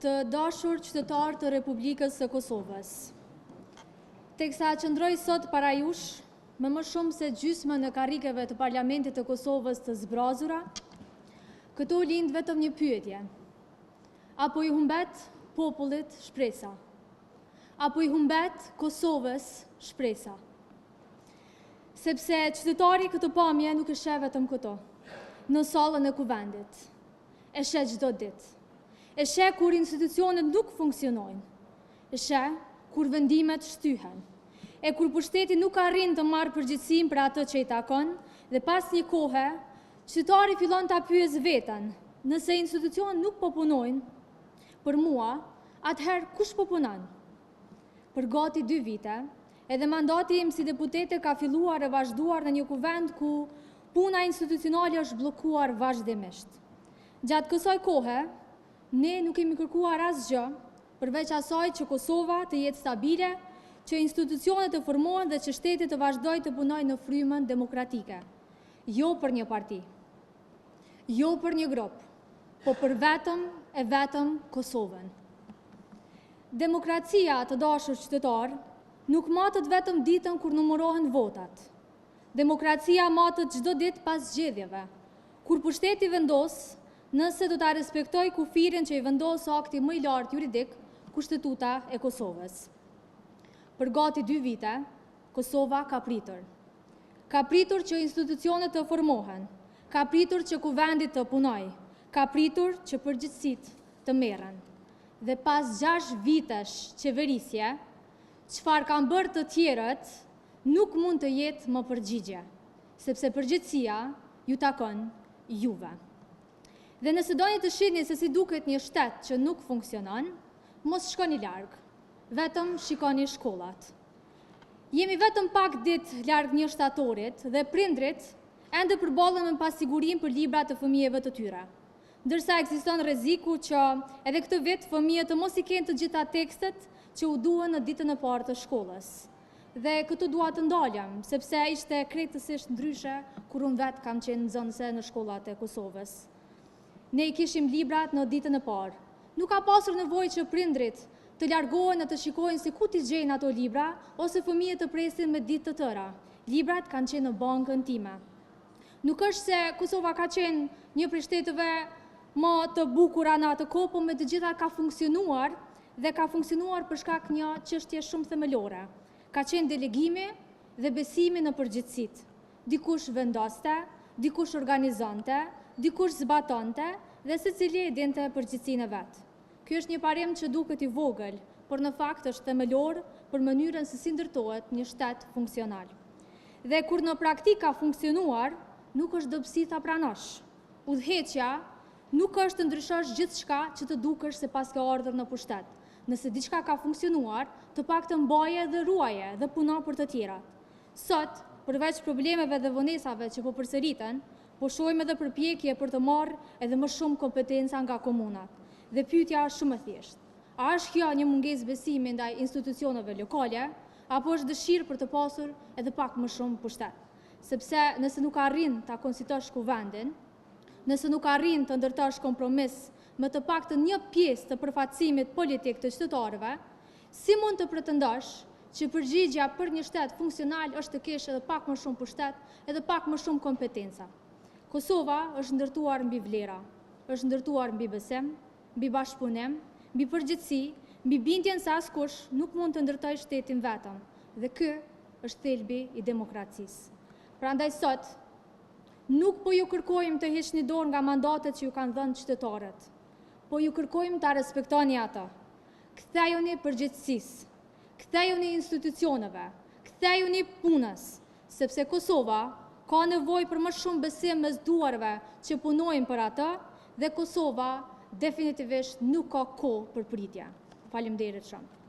Të dashur qytetarë të Republikës së Kosovës, teksa qëndroj sot para jush, me më shumë se gjysmën e karrikeve të Parlamentit të Kosovës të zbrazura, këtu lind vetëm një pyetje. A po i humbet popullit shpresa? A po i humbet Kosovës shpresa? Sepse qytetari këtë pamje nuk e sheh vetëm këtu, në sallën e kuvendit. E sheh çdo ditë. E sheh kur institucionet nuk funksionojnë. E sheh kur vendimet shtyhen. E kur pushteti nuk arrin të marrë përgjegjësinë për atë që i takon dhe pas një kohe, qytetari fillon ta pyesë veten, nëse institucionet nuk po punojnë për mua, atëherë kush po punon? Për gati dy vite, edhe mandati im si deputete ka filluar e vazhduar në një kuvend ku puna institucionale është bllokuar vazhdimisht. Gjatë kësaj kohe, ne nuk kemi kërkuar asgjë përveç asaj që Kosova të jetë stabile, që institucionet të formohen dhe që shteti të vazhdojë të punojë në frymën demokratike. Jo për një parti, jo për një grup, po për vetëm e vetëm Kosovën. Demokracia, të dashur qytetarë, nuk matet vetëm ditën kur numërohen votat. Demokracia matet çdo ditë pas zgjedhjeve, kur pushteti vendos nëse do ta respektojë kufirin që i vendos akti më i lartë juridik, Kushtetuta e Kosovës. Për gati dy vite, Kosova ka pritur. Ka pritur që institucionet të formohen, ka pritur që kuvendi të punojë, ka pritur që përgjegjësitë të merren. Dhe pas 6 vitesh qeverisje, çfarë kanë bërë të tjerët, nuk mund të jetë më përgjigje, sepse përgjegjësia ju takon juve. Dhe nëse doni të shihni se si duket një shtet që nuk funksionon, mos shkoni larg, vetëm shikoni shkollat. Jemi vetëm pak ditë larg një shtatorit dhe prindrit ende përballen me pasigurinë për librat të fëmijëve të tyre. Ndërsa ekziston rreziku që edhe këtë vit fëmijët të mos i kenë të gjitha tekstet që u duhen në ditën e parë të shkollës. Dhe këtu dua të ndalem, sepse ishte krejtësisht ndryshe kur unë vetë kam qenë nxënëse në shkollat e Kosovës. Ne i kishim librat në ditën e parë. Nuk ka pasur nevojë që prindrit të largohen e të shikojnë se ku t'i gjejnë ato libra, ose fëmijët të presin me ditë të tëra. Librat kanë qenë në bankën time. Nuk është se Kosova ka qenë një prej shteteve më të bukura në atë kohë, po me të gjitha ka funksionuar dhe ka funksionuar për shkak një çështje shumë themelore. Ka qenë delegimi dhe besimi në përgjegjësitë. Dikush vendoste, dikush organizonte, dikush zbatonte dhe secili e dinte përgjegjësinë e vet. Ky është një parim që duket i vogël, por në fakt është themelor për mënyrën se si ndërtohet një shtet funksional. Dhe kur në praktikë ka funksionuar, nuk është dobësi ta pranosh. Udhëheqja nuk është të ndryshosh gjithçka që të dukesh se paske ardhur në pushtet. Nëse diçka ka funksionuar, të paktën mbaje dhe ruaje dhe puno për të tjerat. Sot, përveç problemeve dhe vonesave që po përsëriten, po shohim edhe përpjekje për të marrë edhe më shumë kompetenca nga komunat. Dhe pyetja është shumë e thjeshtë. A është kjo një mungesë besimi ndaj institucioneve lokale, apo është dëshirë për të pasur edhe pak më shumë pushtet? Sepse nëse nuk arrin ta konstituosh kuvendin, nëse nuk arrin të ndërtosh kompromis me të paktën një pjesë të përfaqësimit politik të qytetarëve, si mund të pretendosh që përgjigja për një shtet funksional është të kesh edhe pak më shumë pushtet, edhe pak më shumë kompetenca? Kosova është ndërtuar mbi vlera, është ndërtuar mbi besim, mbi bashkëpunim, mbi përgjegjësi, mbi bindjen se askush nuk mund të ndërtojë shtetin vetëm, dhe ky është thelbi i demokracisë. Prandaj sot nuk po ju kërkojmë të hiqni dorë nga mandatet që ju kanë dhënë qytetarët, po ju kërkojmë ta respektoni atë. Kthejuni përgjegjësisë, kthejuni institucioneve, kthejuni punës, sepse Kosova ka nevojë për më shumë besim mes duarve që punojnë për atë dhe Kosova definitivisht nuk ka kohë për pritje. Faleminderit shumë.